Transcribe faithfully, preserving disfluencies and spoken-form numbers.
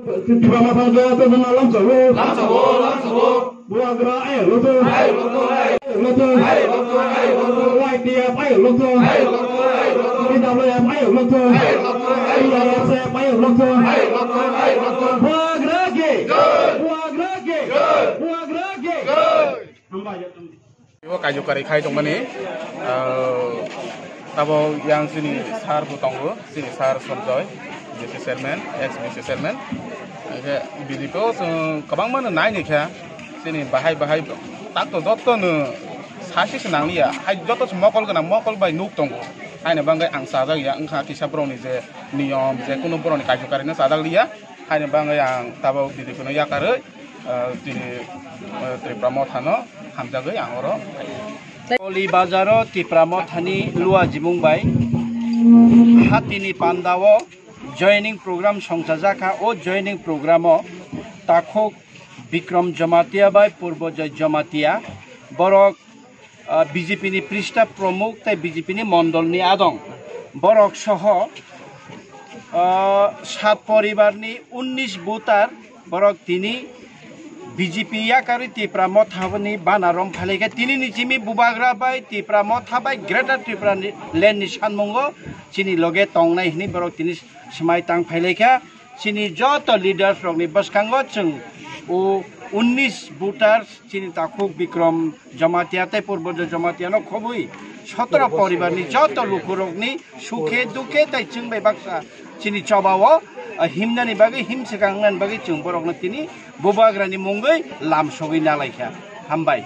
Tipra Motha joto jono lamsogo. Lamsogo, lamsogo. Bubagra ayo loto. Ayo loto, ayo loto. Ayo loto, ayo loto. Y T F ayo loto. Ayo loto, ayo loto. T W F ayo loto. Ayo loto, ayo loto. T S F ayo loto. Ayo loto, ayo loto. Bubagra ki. Jai. Bubagra ki. Jai. Bubagra ki. Jai. Hambai. O kaijukarwi khai tongmani, ah, abo yang chini sir bo tongo, chini sir Sanjoy, B C chairman, ex B C chairman. Hingke B J P o chwng kwbangma no nai ni kha, chini bahai bahai tak to joto no sasi se nang liya, hai joto se mokol gwnang, mokol bai nuk tongo. Haini bagwi ang chajak ya, wngkha kisa borok ni je niyom, je kunu borok ni kaijukarwi no chajak liya. Haini bagwi ang tabok B J P no yakarwi, ah, chini, ah, Tipra Motha no hamjagwi ang oro. Oli bazaro Tipra Motha ni lua jimung bai hatini panda o joining program songchajak kha. O joining program o takhuk Bikram Jamatia bai Purbojoy Jamatia, borok ah, B J P ni Prista Pramukh tei B J P ni Mondol ni adong. Borok soho, ah, sat poribar ni unnish voter borok tini B J P yakarwi Tipra Motha ni bana rom phailaikha. Tini ni simi Bubagra bai Tipra Motha bai Greater Tripura ni land ni sanmungo chini loge tongnai hwnwi borok tini swmai tang phailaikha. Chini joto leaders rokni bwskango chwng o unnish voters chini takhuk Bikram Jamatia tei Purbojoy Jamatia no khobwi sotoro poribar ni joto lukurokni sukhe dukhe tei chwng bai baksa chini chobao, ah, himnani bagwi him swkang wngnani bagwi chwng borokno tini Bubagrani mungwi lam sogwi nalaikha. Hambai.